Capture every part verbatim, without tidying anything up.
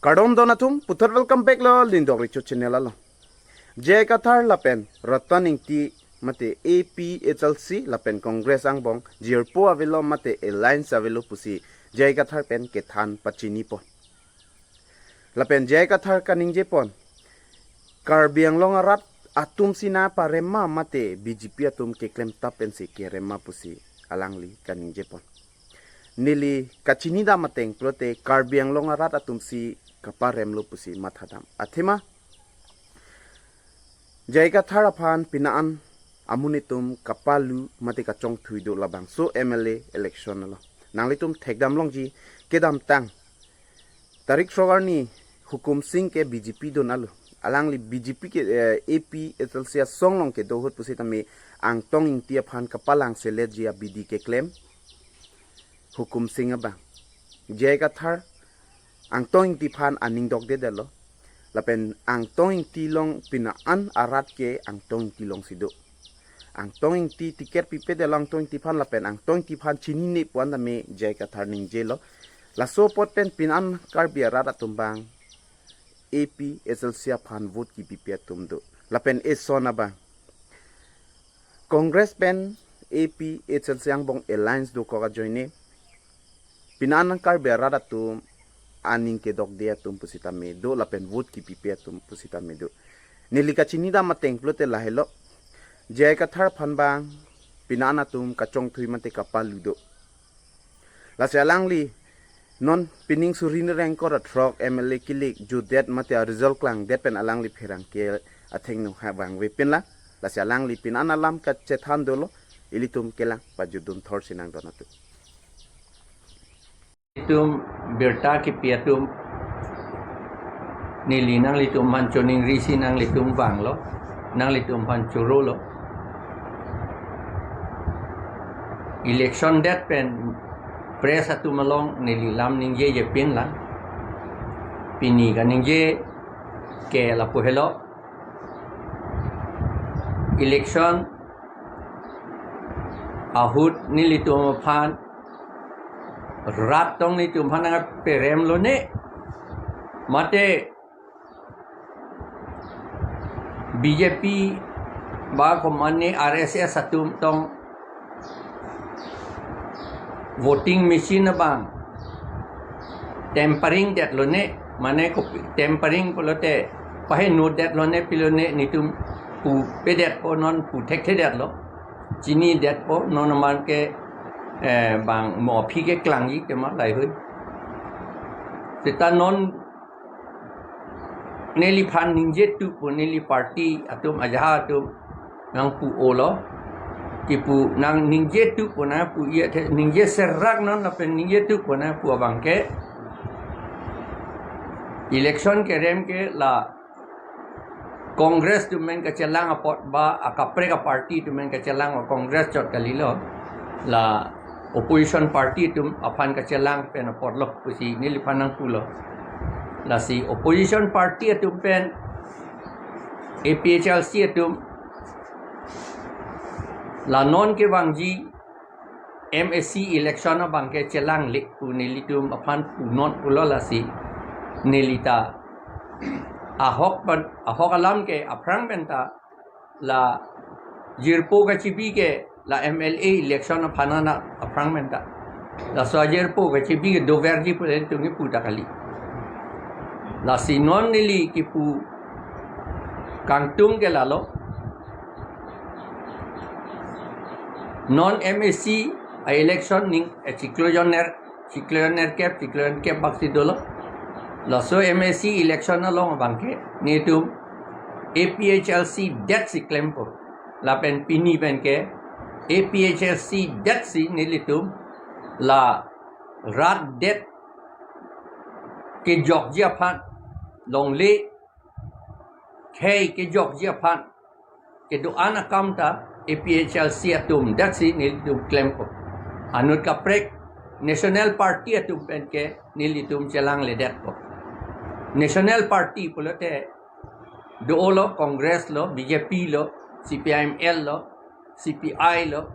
Kardom don atum, puthot welcome back lo Lindok Recho channel along. J I Kathar lapen Ratan Engti mate A P H L C lapen Congress angbong jirpo avelo mate alliance avelo pusi J I Kathar pen kethan pachini pon. Lapen J I Kathar kaningje pon, Karbi Anglong arat atum si nangparem ma mate B J P atum keklem tap pensi kerem ma pusi alangli kaningje pon. Neli kachini dam ateng pulote Karbi Anglong arat atum si kaparem lo pusi matha dam. Athema J I Kathar aphan pini an amonit atum kapalu mate kachongthui do labangso M L A election along. Nanglitum thekdam longji, kedamtang tarik throk arni Hukum Singh ke B J P dun alo. Alangli B J P ke, eh, A P H L C asong along kedo ahut pusitame Angtong Engti aphan kapalang seletji abidi keklem Hukum Singh abang. J I Kathar Angtong Engti aphan aning dokdedetlo. Lapen Angtong Engti along pini an arat ke Angtong Engti alongsi do. Angtong Engti ticket pipedetlo Angtong Engti aphan lapen Angtong Engti aphan chinine pu-an tame J I Kathar ningjelo. Laso apot pen pini an Karbi arat atum abang A P H L C aphan vote kipipe atum do. Lapen eson abang Congress pen A P H L C angbong alliance dokok ajoine pini an Karbi arat atum aning kedokde atum pusitame do lapen vote kipipe atum pusitame do. Neli kachini dam ateng pulote lahelo, J I Kathar aphan abang pini an atum kachongthui mate kapalu do. Lasi alangli non pining suri ni rengkor athrok M L A kilik jutdet mate a-result klangdet pen alangli pherangke athengno ha vangve pinlang. Lasi alangli pini an alam kachethan dolo, ilitum kelang pajutdun thor sinang don atum. Itum birta kipi atum, neli nanglitum aphan choningri si nanglitum vanglo, nanglitum aphan chorolo. Election det pen press atum along neli lam ningjejepin lang. Pini kaningje ke lapu helo. Election ahut nelitum aphan rat tong nelitum aphan nangperem lone mate B J P ba komatne R S S atum tong voting machine abang tampering detlo ne, mane kopi tampering pulote paheno detlo ne pilone nelitum pu pedetpo non pu thekthedetlo. Chinidet po non aman ke, eh, bang mo aphi ke klangji tema lahei hui. Seta non neliphan ningje tu po neli party atum ajaha atum nangpu-olo. Kipu nang ningje tu po nangpu iya the ningje serak non lapen ningje tu po nangpu abang ke election kerem ke la Congress atum pen kachelang apot ba akaprek aparty atum pen kachelang, Congress chot kalilo, la opposition party atum aphan kachelang pen apotlo pusi neliphan nangpulo. Lasi opposition party atum pen A P H L C atum la non kevangji M A C election abang ke chelangle pu nelitum aphan punon pulo. Lasi nelita ahok pen, ahok alam ke aphrang penta la jirpo kachibi ke la M L A election aphan ana aphrang penta. Laso ajirpo kachibi ke doverji pu nelitum kipu ta kali. Lasi non neli kipu kangtung ke lalo. Non M A C a-election ning, eh, chiklo jon ner, chiklo jon nerkep, chiklo jon kep bak si dolo. Laso M A C election along abang ke nelitum A P H L C det si klempo. Lapen pini pen ke A P H L C det si nelitum la rat det kejokji aphan, longle khei kejokji aphan kedo-an akam ta A P H L C atum det si nelitum klempo. Anut kaprek national party atum pen ke nelitum chelangledetpo. National party pulote dolo, Congress lo, B J P lo, C P I M L lo, C P I lo,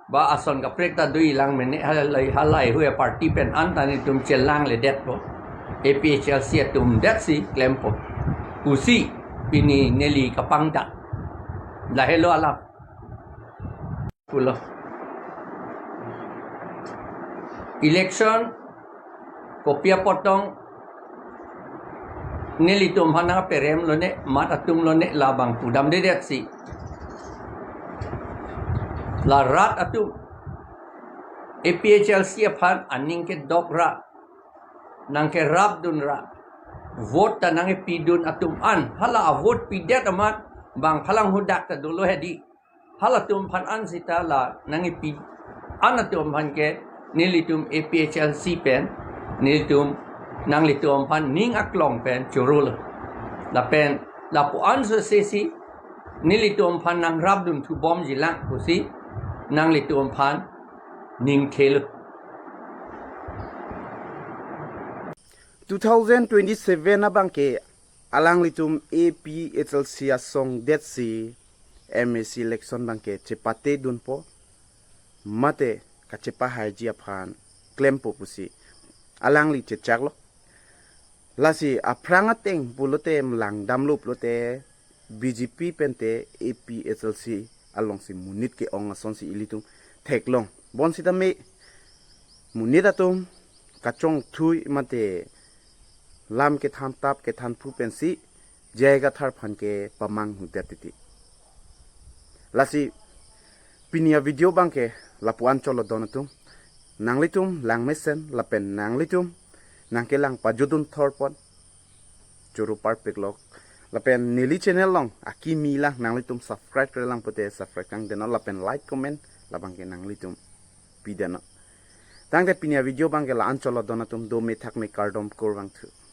ba ason kaprek ta do-ilang mene, halai, halai hui aparty pen anta nelitum chelangledetpo. A P H L C atum detsi klempo pusi pini neli kapangdak. Lahelo alam pulo. Election kopi apotong nelitum aphan nangperem lone, mat atum lone, labang pudamdedetsi la rat atum A P H L C aphan aning kedok ra, nangkerapdun ra, vote ta nangkepidun atum an, hala a-vote pidet amat bang phalang hadak ta dolo hedi. Halatum aphan an sita la nangkepi an atum aphan ke nelitum A P H L C pen nelitum nanglitum aphan ning aklong pen chorolo. Lapen lapu-an sosesi nelitum aphan nangrapdun thubomjilang pusi nanglitum aphan ning thelo. Two thousand twenty-seven abang ke alanglitum A P H L C asong detsi M A C election abang ke chepatedunpo mate kachepahaiji aphan klempo pusi alangli chechaklo. Lasi aphrang ateng pulote, langdamlo pulote, B J P pente A P H L C alongsi monit ke-ong asonsi ilitum theklong. Bonsitame monit atum kachongthui mate lam kethan tap kethan phu pensi J I Kathar aphan kepamanghudet titi. Lasi pini avideo abang ke lapu-an cholo don atum, nanglitum langmesen lapen nanglitum nangkelang pajudun thorpon choro parpik lok. Lapen neli channel along akimi lang, nanglitum subscribe-re lang pute subscribe kangdeno lapen like comment labang ke nanglitum pideno. Tangte pini avideo abang ke la-an cholo don atum, dome thakme kardom kurvangthu.